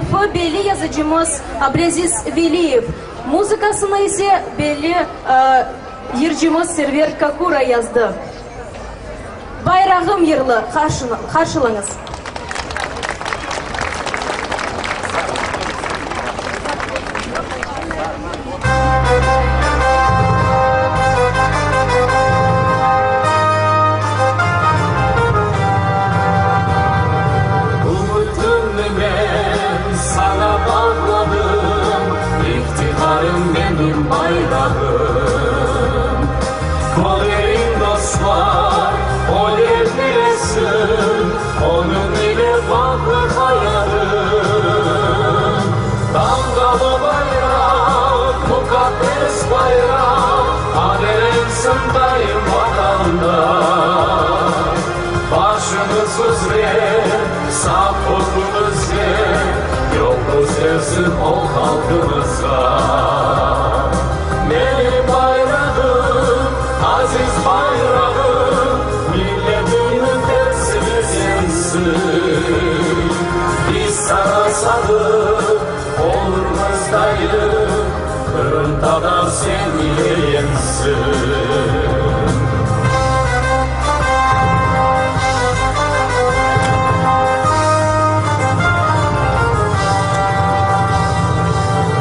Müellifi belli yazıcımız Ablâziz Veliyev, muzıkasını ise belli yırcımız Server Kakura yazdı. Bayrağım yırlı qarşılañız. Ümütimni men saña bağladım, İftiharım menim bayrağım. Köreyin dostlar, öyle bilesin, Onıñ ile bağlı hayalım. Tamğalı bayraq, muqaddes bayraq, Adelensin daim Vatanda. Başımız üzre, saf ögümizde, Yol köstersin o halqımızğa. Menim bayrağım, aziz bayrağım, Milletimniñ temsili sensiñ. Biz saña sadıq olurmız daim, Qırımtatar sen ile yeñsin.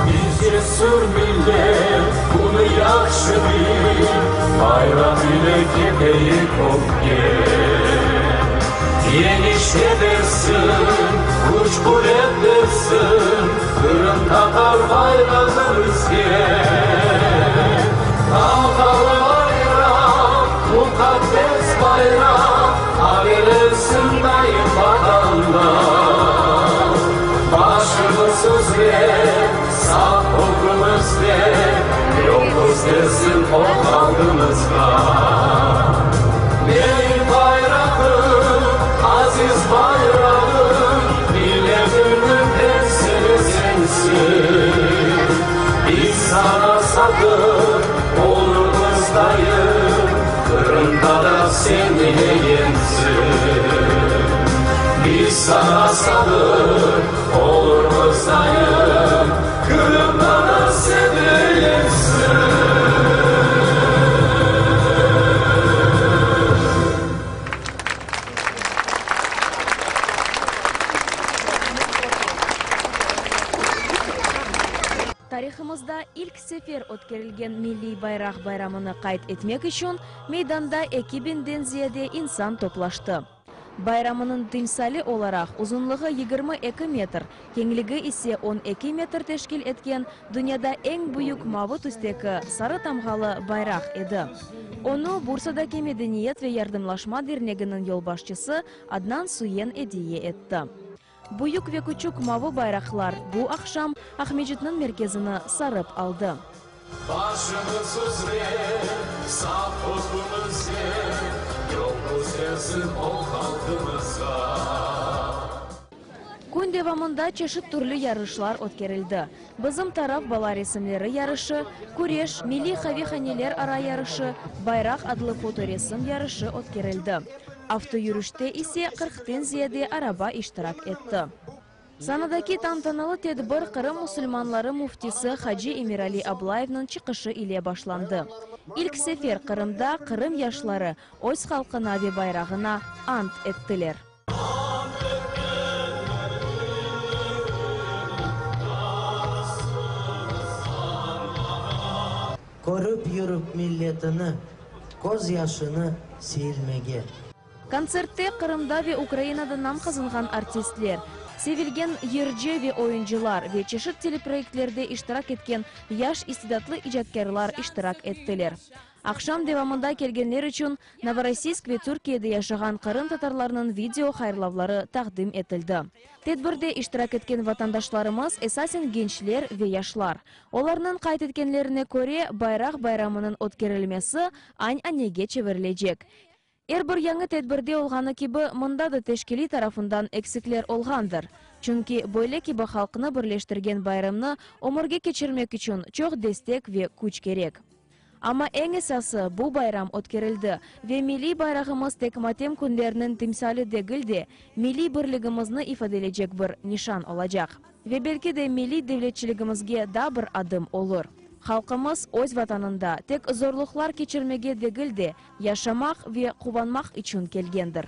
Biz cesür millet, bunı yahşı bil, Bayraq ile keteyik ögge. Yeñiş edersiñ, küç-quvet bersin, Qırımtatar bayrağı bizge. Tamğalı bayraq, muqaddes bayraq, Avelensin daim Vatanda. Başımız üzre, saf ögümizde, Yol köstersin o halqımızğa. Menim bayrağım, aziz bayrağım, Milletimniñ temsili sensiñ. Biz saña sadıq olurmız daim, Qırımda da sen ile yeñsin. Biz saña sadıq olurmız daim, Qırımda da sen ile yeñsin. Tarihımızda ilk sefer ötkerilgen Milliy bayraq bayramını qayd etmek içün meydanda eki biñden ziyade insan toplaştı. Bayramınıñ timsali olaraq uzunlığı 22 metr, keñligi ise 12 metr teşkil etken dünyada eñ büyük mavı tüsteki sarı tamğalı bayraq edi. Onı Bursadaki Medeniyet ve yardımlaşma derneginiñ yolbaşçısı Adnan Suyen ediye etti. Büyük ve küçük mavı bayraqlar bu aqşam Aqmescitniñ merkezini sarıp aldı. Başımız üzre, saf ögümizde, Yol köstersin o halqımızğa. Kün devamında çeşit türlü yarışlar ötkerildi. Bizim taraf bala resimleri yarışı, küreş, milliy qavehaneler ara yarışı, Bayraq adlı fotoresim yarışı ötkerildi. Avtoyürüşte ise qırqten ziyade araba iştirak etti. Sanadaki tantanalı tedbir Qırım musulmanları müftisi hacı Emirali Ablayevniñ çıqışı ile başlandı. İlk sefer Qırımda Qırım yaşları öz halqına ve bayrağına ant ettiler. Körip yürip milletini, köz yaşını silmege. Kontsertte Qırımda ve Ukrainada nam qazanğan artistler, sevilgen yırcı ve oyuncılar ve çeşit teleproyektlerde iştirak etken yaş istidatlı icatkârlar iştirak ettiler. Aqşam devamında kelgenler içün Novorossiysk ve Türkiyede yaşağan qırımtatarlarnıñ video hayırlavları taqdim etildi. Tedbirde iştirak etken vatandaşlarımız esasen gençler ve yaşlar. Olarnıñ qayd etkenlerine köre, bayraq bayramınıñ ötkerilmesi añ-anege çevirilecek. Er bir yañı tedbirde olğanı kibi, mında da teşkiliy tarafından eksikler olğandır. Çünki böyle kibi halqnı birleştirgen bayramnı ömürge keçirmek içün çoq destek ve küç kerek. Amma eñ esası, bu bayram ötkerildi ve milliy bayrağımız tek matem künleriniñ timsali degil de, milliy birligimizni ifadelecek bir nişan olacaq. Ve belki de milliy devletçiligimizge daa bir adım olur. Halqımız öz Vatanında tek zorluqlar keçirmege degil de, yaşamaq ve quvanmaq içün kelgendir.